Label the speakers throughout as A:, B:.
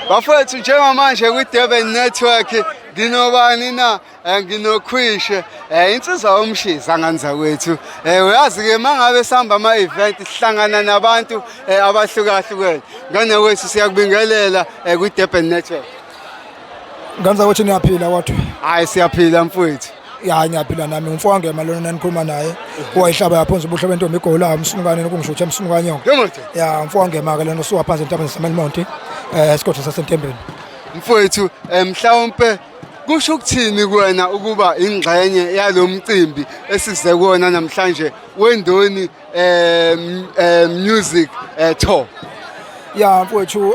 A: Bafowethu, njengamanje kwi-Durban Network nginobani na? Nginokhwishe, insizwa yomshiza nganza kwethu. Uyazi-ke uma ngabe sihamba ama-event sihlangana nabantu abahlukahlukene. Ngane kwethu, siyakubingelela kwi-Durban Network.
B: Nganza kwethu, niyaphila kodwa?
A: Hhayi, siyaphila mfowethu.
B: Ya, ngiyaphila nami. Ngumfowangema lona nanikhuluma naye, owayihlaba yaphonza ubuhle bentombi igolayo umsunukane kungisho ukuthi emsunukanyonke.
A: Yebo.
B: Ya, mfowangema ke lona usuka phansi entabeni saseMelmonti, esigodini saseNtembeni.
A: Mfowethu, mhlawumpe kusho ukuthini kuwena ukuba ingxenye yalo mcimbi esize kuwona namhlanje wendoni music tour?
B: Ya mfowethu,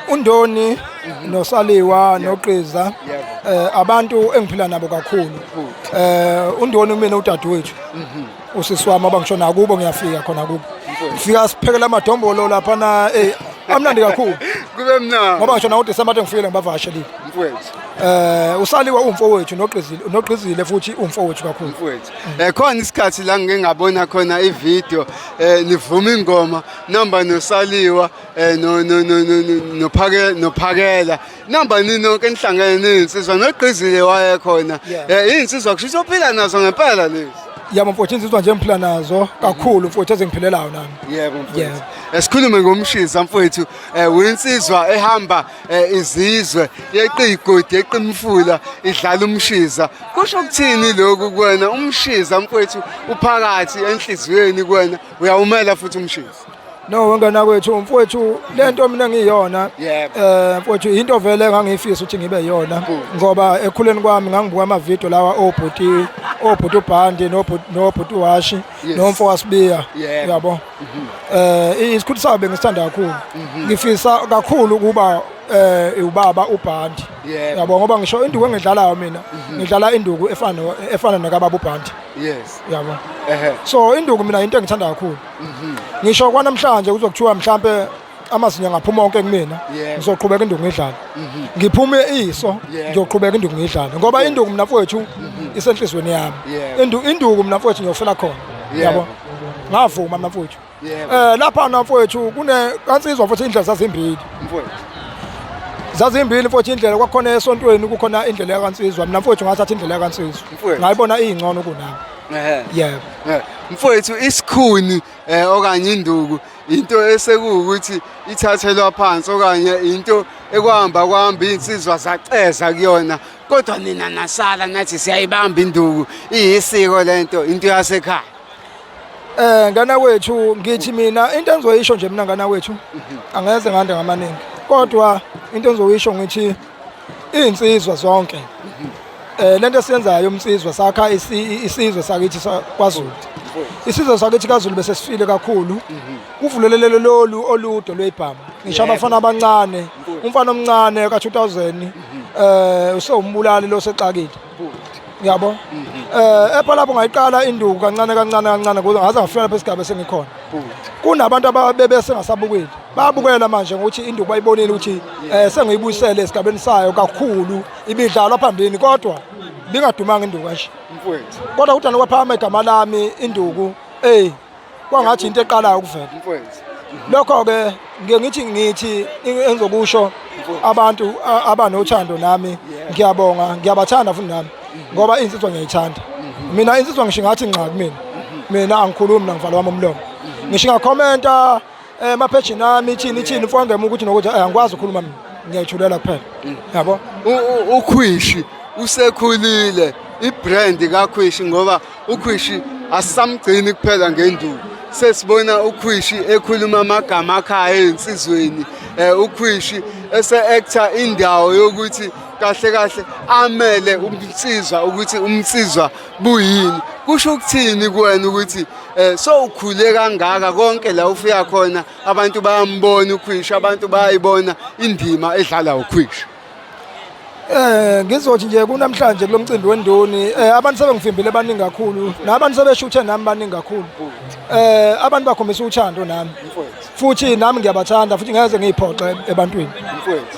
B: uNdoni noSaliwa noQiza abantu engiphila nabo kakhulu. UNdoni kumina udadewethu, usisi wami, abangisho nakubo ngiyafika khona kubo, ngifika siphekela amadombolo laphana, amnandi kakhulu.
A: Kube mnandi.
B: Ngoba ngisho nawo December ngifikile ngibavakashelile.
A: Mfowethu.
B: Usaliwa umfowethu, noQizile futhi umfowethu kakhulu.
A: Mfowethu, khona isikhathi la ngike ngabona khona ivideo nivuma ingoma namba noSaliwa no no no no no- nophake nophakela namba ninonke nihlangene niyinsizwa, noQizile wayekhona. Iy'nsizwa kusho ukuthi ophila nazo ngempela lezi.
B: Yabo mfowethu, insizwa nje ngiphila nazo kakhulu mfowethu, ezingiphilelayo nami.
A: Yebo mfowethu. Esikhulume ngomshiza mfowethu, uyinsizwa ehamba izizwe, yeqa igodi, yeqa imifula, idlala umshiza. Kusho ukuthini lokhu kuwena umshiza mfowethu? Uphakathi enhliziyweni kuwena, uyawumela futhi umshiza.
B: No, wengane kwethu mfowethu, lento mina ngiyona mfowethu into vele engangiyifisa ukuthi ngibe yona, ngoba ekhuleni kwami ngangibuka ama-video lawa obhuti uBhandi nobhuti uWashi nomfo waSibiya. Yabo, isikhulu sabo bengisithanda kakhulu, ngifisa kakhulu ukuba ubaba uBhandi. Yabo, ngoba ngisho induku engidlalayo mina, ngidlala induku efana nekababa uBhandi. Yabo. So induku mina into engithanda kakhulu. Ngisho kwanamhlanje kuzokuthiwa mhlambe amazinyo angaphuma onke kumina, ngizoqhubeka induku ngidlala. Ngiphume iso, ngiyoqhubeka induku ngidlala, ngoba induku mina mfowethu isenhlizweni yami. Induku mina mfowethu ngiyofela khona. Yabo, ngavuma mina mfowethu. Lapha na mfowethu kune kansizwa futhi indlela zazimbili.
A: Mfowethu.
B: Zazimbili mfowethu indlela, kwakhona esontweni, kukhona indlela yakansizwa. Mina mfowethu ngathatha indlela yakansizwa.
A: Mfowethu.
B: Ngayibona iyingcono kunami. Yebo.
A: Mfowethu, isikhuni okanye induku into esekuwukuthi ithathelwa phansi okanye into ekuhamba kwahamba iy'nsizwa zaceza kuyona, kodwa nina nasala nathi siyayibamba induku, iyisiko lento, into yasekhaya.
B: Ngana wethu, ngithi mina into engizoyisho nje mina ngana wethu, angeze ngande ngamaningi, kodwa into engizoyisho ngithi iy'nsizwa zonke, lento esiyenzayo umnsizwa sakha isizwe sakithi kwaZulu. Isizwe sakithi kaZulu bese sifile kakhulu, kuvulelele lolu olude lwebhamu, ngisho abafana abancane, umfana omncane ka-2000 usewumbulali lo sexakile, yabo. Epha lapho ngayiqala induku kancane kancane kancane kuze ngaze ngafika lapho esigaba sengikhona. Kunabantu ababebe sengasabukeli, bayabukela manje ngokuthi induku bayibonile ukuthi sengiyibuyisele esigabeni sayo kakhulu. Ibidlalwa phambili kodwa bingadumanga induku kanje.
A: Mfowethu.
B: Kodwa kudana kwaphakama igama lami induku, kwangathi into eqalayo ukuvela.
A: Mfowethu.
B: Lokho-ke ngike ngithi engizokusho, abantu abanothando nami ngiyabonga, ngiyabathanda futhi nami, ngoba insizwa ngiyayithanda mina. Insizwa ngisho ngathi nqa kumina, mina angikhulumi, mina ngivala wami umlomo. Ngisho ngakhomenta emaphejini ami ithini ithini mfowangema ukuthi nokuthi angikwazi ukukhuluma mina, ngiyayithulela kuphela, yabo.
A: Ukhwishi usekhulile, ibrand kaKhwishi, ngoba uKhwishi asisamgcini kuphela ngenduku, sesibona uKhwishi ekhuluma amagama akhaya ey'nsizweni, uKhwishi ese-actor indawo yokuthi kahle kahle amele umnsizwa, ukuthi umnsizwa buyini. Kusho ukuthini kuwena ukuthi so ukhule kangaka, konke la ufika khona abantu bayambona uKhwishi, abantu bayayibona indima edlala uKhwishi?
B: Ngizothi nje kunamhlanje kulomcimbi wendoni, abantu sebengivimbile baningi kakhulu, nabantu sebeshuthe nami baningi kakhulu. Abantu bakhombisa uthando nami. Futhi nami ngiyabathanda futhi ngeke ngiyiphoxe ebantwini.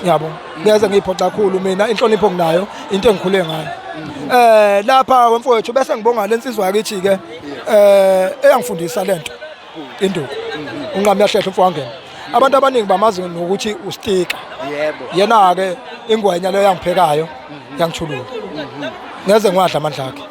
B: Yabo. Ngeke ngiyiphoxe kakhulu mina, inhlonipho nginayo, into engikhule ngayo. Lapha wemfowethu bese ngibonga lensizwa yakithi ke eyangifundisa lento induku. Unqami yahlehla umfowangena. Abantu abaningi bamazi nokuthi ustika.
A: Yebo.
B: Yena-ke ingwenya leyo yangiphekayo yangithulula. Ngeze ngiwadla amandla akhe.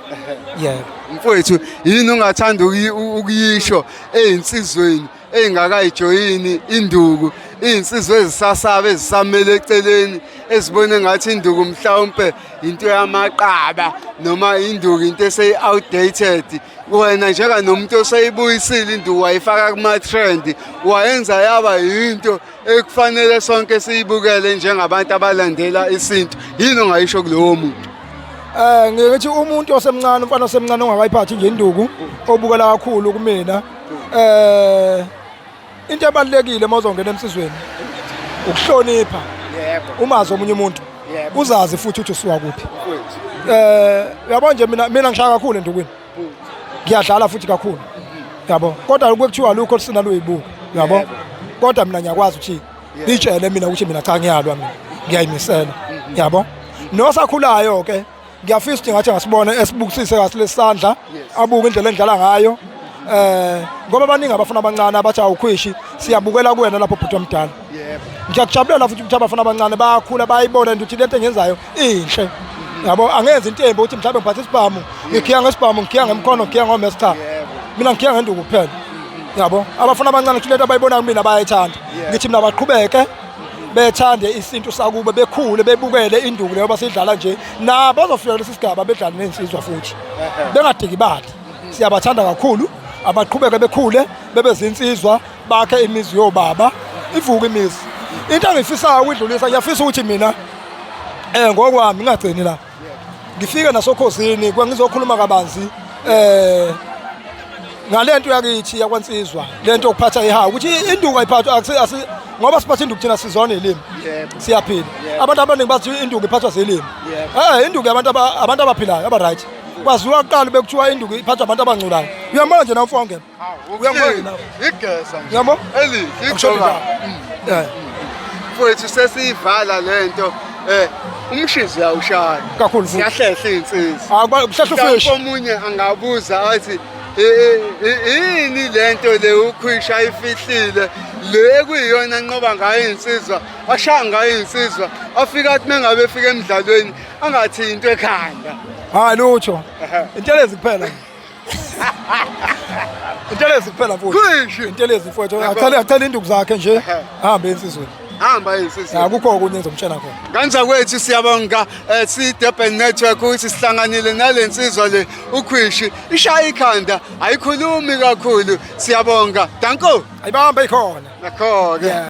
B: Yebo.
A: Mfowethu, yini ongathanda ukuyisho ey'nsizweni ey'ngakayijoyini induku, iy'nsizwa ezisasaba ezisamele eceleni, ezibone ngathi induku mhlawumpe into yamaqaba noma induku into eseyi-outdated. Wena njenganomuntu oseyibuyisile induku wayifaka kuma-trend, wayenza yaba yinto ekufanele sonke siyibukele njengabantu abalandela isintu, yini ongayisho kulowo muntu?
B: Ngithi umuntu osemncane, umfana osemncane ongakayiphathi nje induku, obukela kakhulu kumina, into ebalulekile uma uzongena emsizweni ukuhlonipha.
A: Yebo.
B: Umazi omunye umuntu.
A: Yebo.
B: Uzazi futhi ukuthi usuka kuphi. Uyabona nje mina ngishaya kakhulu endukwini. Ngiyadlala futhi kakhulu. Yabo. Kodwa kuthiwa lukho lusina luyibuka. Yabo.
A: Yebo.
B: Kodwa mina ngiyakwazi ukuthi ngitshele mina ukuthi mina cha ngiyalwa mina. Ngiyayimisela. Yabo. Nosakhulayo ke ngiyafisa ukuthi ngathi ngasibona esibukisise kahle lesandla, abuke indlela engidlala ngayo. Ngoba abaningi abafana abancane abathi awukhwishi, siyabukela kuwena lapho bhuti omdala.
A: Yebo.
B: Ngiyakujabulela futhi ukuthi abafana abancane bayakhula bayibona nje ukuthi lento engiyenzayo inhle. Yabo, angenzi into embi ukuthi mhlawumbe ngiphathe isibhamu, ngikhiya ngesibhamu, ngikhiya ngemkhono, ngikhiya ngomese, cha.
A: Yebo.
B: Mina ngikhiya ngenduku kuphela. Yabo, abafana abancane kuthi lento abayibona kumina bayayithanda. Ngithi mina baqhubeke bethande isintu sakubo, bekhule bebukele induku leyo basidlala nje, nabo bazofika kulesi sigaba bedlale nezinsizwa futhi bengadikibali. Siyabathanda kakhulu, abaqhubeke bekhule bebe zinsizwa, bakhe imizi yobaba, ivuke imizi. Into engifisayo ukudlulisa, ngiyafisa ukuthi mina ngokwami ngingagcini la, ngifike nasokhosini ngizokhuluma kabanzi ngalento yakithi yakwansizwa, lento yokuphatha ihawu, ukuthi induku ayiphathwa ngoba siphatha induku thina sizona ilimi.
A: Yebo.
B: Siyaphila.
A: Yebo.
B: Abantu abaningi bathi induku iphathwa zilimi.
A: Yebo.
B: Induku yabantu abantu abaphilayo aba right. Kwaziwa kuqala bekuthiwa induku iphathwa abantu abanculayo. Uyambona nje nawe mfowethu? Uyambona nawe?
A: Igeza nje.
B: Uyabo?
A: Elihle
B: Akusho
A: igcoka.
B: ndaba.
A: Mfowethu, sesiyivala lento. Umshizi uyawushaya.
B: Kakhulu futhi.
A: Siyahlehla iy'nsizwa.
B: Akuba kuhlehla ufish.
A: Mhlawumbe omunye angabuza athi yini lento le ukhwisha ayifihlile le ekuyiyona anqoba ngayo iy'nsizwa, ashaya ngayo iy'nsizwa, afike athi mengabe efika emdlalweni angathi into ekhanda.
B: Hayi lutho. Intelezi kuphela. Intelezi kuphela mfowethu.
A: Khwishi.
B: Intelezi mfowethu.
A: Yabo.
B: Acele induku zakhe nje. Ahambe ensizweni.
A: Hamba ensizweni.
B: Akukho okunye engizomtshela khona.
A: Kanza kwethu siyabonga si Durban Network ukuthi sihlanganile nalensizwa le ukhwishi, ishaya ikhanda ayikhulumi kakhulu. Siyabonga. Danko.
B: Ayibambe ikhona.
A: Nakho ke.
B: Yeah.